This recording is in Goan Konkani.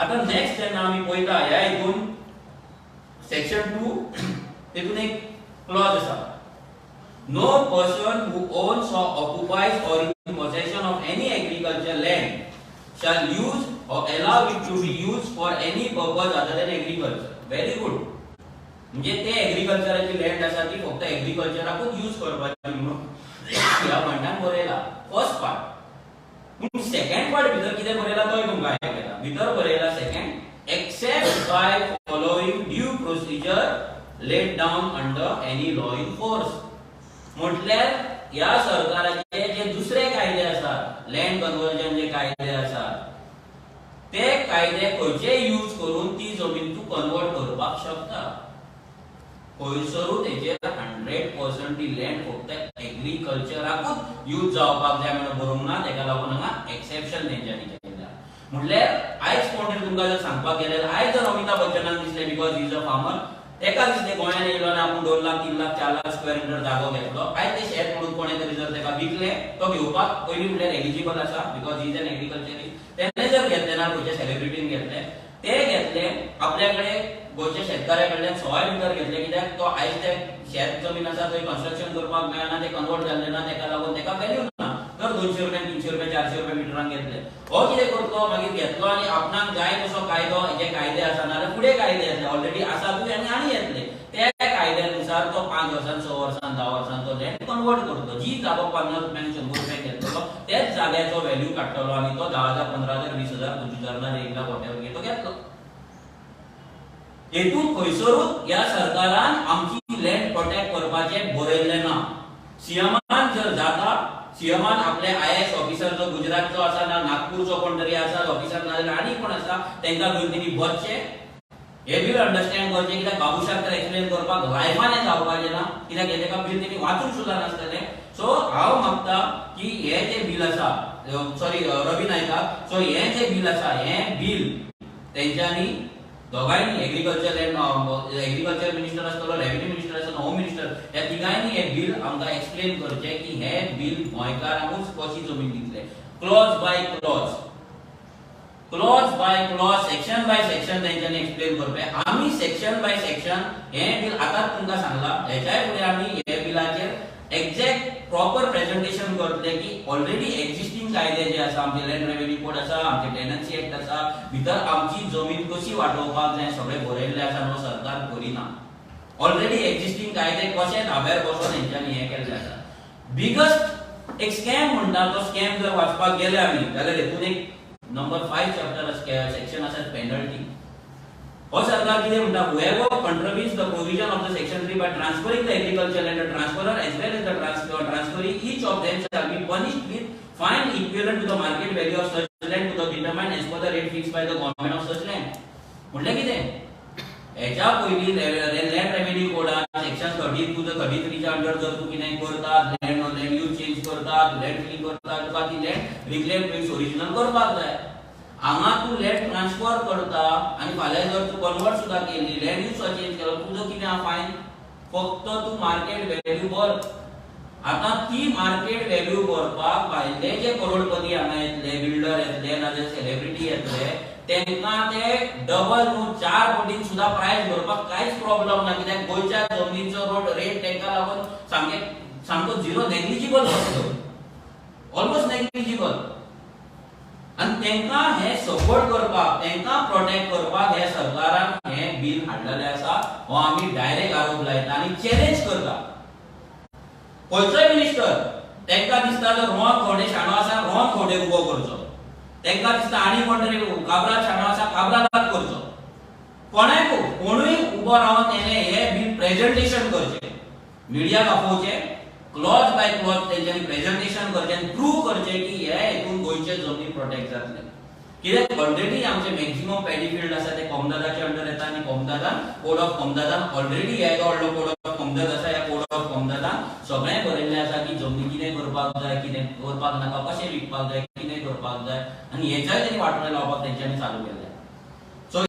आतां नेक्स्ट जेन्ना आमी पळयता ह्या हितून सेक्शन 2 तितून एक क्लॉज आसा, no person who owns or occupies or in possession of any agriculture land shall use or allow it to be used for any purpose other than agriculture. Very good. म्हणजे ते एग्रीकल्चराची लँड आसा ती फक्त एग्रीकल्चराकूच यूज करपाची म्हणून ह्या पॉयंटान बरयला फर्स्ट पार्ट. पूण सेकंड पार्ट भितर कितें बरयला तोय तुमकां आयकयता. भितर बरयला second, except by following due procedure laid down under any law in force. म्हटल्यार ह्या सरकाराचे जे दुसरे कायदे आसात, लँड कन्वर्जन जे कायदे आसात, ते कायदे खंयचे यूज करून ती जमीन तूं कन्वर्ट करपाक शकता. खंयसरूच तेजेर 100% ती लँड फक्त एग्रीकल्चराकूच यूज जावपाक जाय म्हणून बरोवंक ना. तेका लागून हांगा एक्सेप्शन तेंच्यांनी केल्लें. म्हटल्यार आयज कोण तरी तुमकां जर सांगपाक गेल्यार, आयज जर अमिताभ बच्चनाक दिसलें, because he is a farmer, तेका दिसलें गोंयांत येयलो आनी आपूण 2 लाख, 3 लाख, 4 लाख स्क्वेअर मिटर जागो घेतलो, आयज ते शेत म्हणून कोणें तरी जर तेका विकलें, तो घेवपाक पयलीं म्हणल्यार एलिजिबल आसा because he is an agriculturist. तेणे जर घेतलें ना, खंयच्या सेलिब्रिटीन घेतलें, ते घेतले आपल्या कडेन गोंयच्या शेतकाऱ्या कडल्यान सवाय भितर घेतले, कित्याक तो आयज ते शेत जमीन आसा थंय कन्स्ट्रक्शन करपाक मेळना, ते कन्वर्ट जाल्ले ना, तेका लागून तेका व्हॅल्यू ना, तर 200 रुपया, 300 रुपया, 400 रुपया मिटरान घेतले. हो कितें करतलो मागीर? घेतलो आनी आपणाक जाय तसो कायदो, जे कायदे आसा नाजाल्यार फुडें कायदे येतले, ऑलरेडी आसातूय आनी आनी येतले, त्या कायद्यानुसार तो 5 वर्सान, 6 वर्सान, 10 वर्सान तो लँड कन्वर्ट करतलो. जी जागो 50 रुपयांक, 100 रुपयांक घेतलो, त्याच जाग्याचो व्हॅल्यू काडटलो आनी तो 10,000, 15,000, 20,000, 25,000 ना 1 लाख, वॉटेवर तो घेतलो. हेतून खंयसरूच ह्या सरकारान आमची लँड प्रोटेक्ट करपाचें बरयल्लें ना. सीएमान जर जाता, सीएमान आपले आयएएस ऑफिसर जो गुजरातचो आसा ना नागपूरचो कोण तरी आसा ऑफिसर, नाजाल्यार आनी कोण आसा, तांकां घेवन तेणी बसचे, हे बील अंडरस्टँड करचें. कित्याक बाबूशाक तर एक्सप्लेन करपाक लायफान हें जावपाचें ना, कित्याक हे ताका बील तेणी वाचूंक सुद्दां नासतलें. सो हांव मागता की हे जे बील आसा, सॉरी, रवी नायका, सो हे जे बील आसा, हें बील तेंच्यांनी दोगांयनी, एग्रीकल्चर अँड एग्रीकल्चर मिनिस्टर आसतलो, रेव्हेन्यू मिनिस्टर आसतलो, होम मिनिस्टर, ह्या तिगांयनी हे बील आमकां एक्सप्लेन करचें की हे बील गोंयकारांकूच कशी जमीन दितले. Clause by clause, clause by clause, section by section तेंच्यांनी एक्सप्लेन करचें. आमी सेक्शन बाय सेक्शन हें बील आतांच तुमकां सांगलां. हेच्याय फुडें आमी हे बिलाचेर एक्झॅक्ट प्रॉपर प्रेझेंटेशन करतले की ऑलरेडी एक्झिस्टींग कायदे जे आसा, आमचे लँड रेव्हेन्यू कोड आसा, आमचे टेनन्सी एक्ट आसा, भितर आमची जमीन कशी वाटोवपाक जाय सगळें बरयल्लें आसा. न्हू, सरकार करिना. ऑलरेडी एक्झिस्टींग कायदे कशे धाब्यार बसोन हेंच्यांनी हें केल्लें आसा. बिगस्ट एक स्कॅम म्हणटा तो स्कॅम जर वाचपाक गेले आमी जाल्यार हेतून एक नंबर 5 चॅप्टर सेक्शन आसा, पेनल्टी. हो सरकार कितें म्हणटा? Whoever contravenes the provision of the section 3 by transferring the agriculture land, the transferor as well as the transferee, each of them shall be punished with fine equivalent to the market value of such land to be determined as per the rate fixed by the government of such land. म्हटल्यार कितें? हेच्या पयलीं लँड रेव्हेन्यू कोडान सेक्शन 32 ते 33च्या अंडर जर तूं कितें करता, लँड यूज चेंज करता, लँड फिलिंग करता, तुका ती लँड रिक्लेम टू ओरिजिनल करपाक जाय. हांगा तूं लँड ट्रान्सफर करता आनी फाल्यां जर तूं कन्वर्ट सुद्दां केली, लँड यूज चेंज केलो, तुजो कितें आहा फायन? फक्त तूं मार्केट व्हॅल्यू भर. आतां ती मार्केट व्हॅल्यू भरपाक भायले जे करोडपती हांगा येतले, बिल्डर येतले, नाजाल्यार सेलिब्रिटी येतले, तेंकां ते डबल न्हू, चार पटीन सुद्दां प्रायस भरपाक कांयच प्रॉब्लम ना, कित्याक गोंयच्या जमनीचो रोड रेट तेंकां लागून सामके सामको झिरो, नेग्लिजिबल कसलो, ऑलमोस्ट नेग्लिजिबल. आनी तेंकां हे सपोर्ट करपाक, तेंकां प्रोटेक्ट करपाक हे सरकारान हे बील हाडलेलें आसा, हो आमी डायरेक्ट आरोप लायता आनी चॅलेंज करता. खंयचोय मिनिस्टर, तेंकां दिसता जर रोहन खंवटे शाणो आसा, रोहन खंवटे उबो करचो. तेंकां दिसता आनी कोण तरी काब्राल शाणो आसा, काब्रालाक करचो. कोणाकू कोणूय उबो रावन तेणे हे बील प्रेझेंटेशन करचें, मिडियाक आपोवचें, क्लॉज बाय क्लॉज तेंच्यांनी प्रेझेंटेशन करचें आनी प्रूव करचें की हे हितून गोंयचे जमनी प्रोटेक्ट जातले. कित्याक ऑलरेडी आमचे मॅक्झिमम पॅडी फिल्ड आसा ते कोमदादाच्या अंडर येता आनी कोमदादान, कोड ऑफ कोमदादान ऑलरेडी हे व्हडलो कोड ऑफ कोमदाद आसा, ह्या कोड ऑफ कोमदादान सगळें बरयल्लें आसा की जमनी कितें करपाक जाय, कितें करपाक नाका, कशें विकपाक जाय, कितें करपाक जाय. आनी हेच्याय तेणी वाटोवणें लावपाक तेंच्यांनी चालू केलें. सो